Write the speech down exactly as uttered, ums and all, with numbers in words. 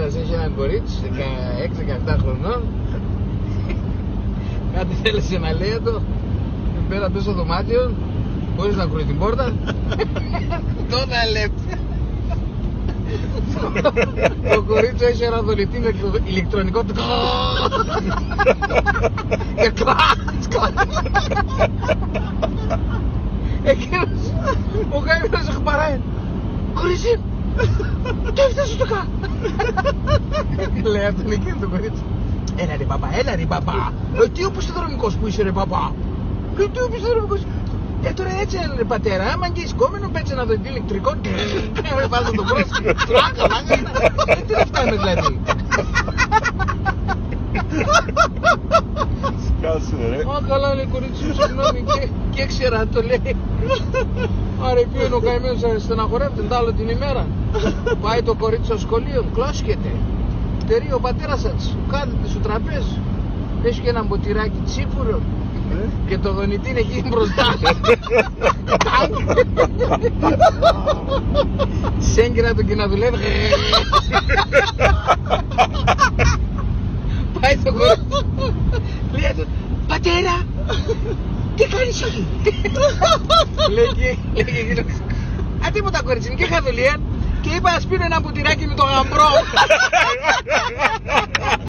Έχει έναν κορίτσι, δεκαέξι, δεκαεπτά χρονών. Κάτι θέλεσε να λέει ατο. Εμπαίν' ατο σο δωμάτιον, χωρίς να κρούει την πόρταν. Ντόναλτ. Το κορίτσι έχει έναν δονητήν ηλεκτρο-, ηλεκτρονικό. Και κλατς, κλατς. Εκείνος, ο καημένος εχπαράεν. Κορίτσι, τι έφτασες σο τοκάν; Λέει ατον εκείνο το κορίτσι: «Έλα ρε παπά, έλα ρε παπά. Ε, τι οπισθοδρομικός που είσαι, ρε παπά; Ε, τι οπισθοδρομικός; Ε, τώρα έτσι, ρε πατέρα, άμα και σκόμενο πέτσε να δω τι ηλεκτρικό». Βάζω το πρόσωπο. Τράκα, μάγκα. Ε, τι να φτάνουμε, δηλαδή. Σκάσου, ρε. «Ω, καλά», λέει, «κορίτσι μου, συγγνώμη, και, και ξέρα», το λέει. Άρα, ποίον ο καημένος, ε, στεναχωρεύεται, τ' άλλο την ημέρα. Πάει το κορίτσι σο σχολείο, κλώσκεται. Τερεί ο πατέρας ατ'ς, κάθεται σο τραπέζ'. Έχει και έναν ποτηράκι τσίπουρον. Ε; Και το δονητήν εκεί μπροστά. Σέγκυρα το και να δουλεύει. Πάει το κορίτσι. Λέει ατον: «Πατέρα, τι κάνεις εκεί;» Λέει και, λέει και εκείνος: «Α, τίποτα, κορίτσι μου, και είχα δουλεία και είπα ας πίνω έναν ποτηράκι με το γαμπρό».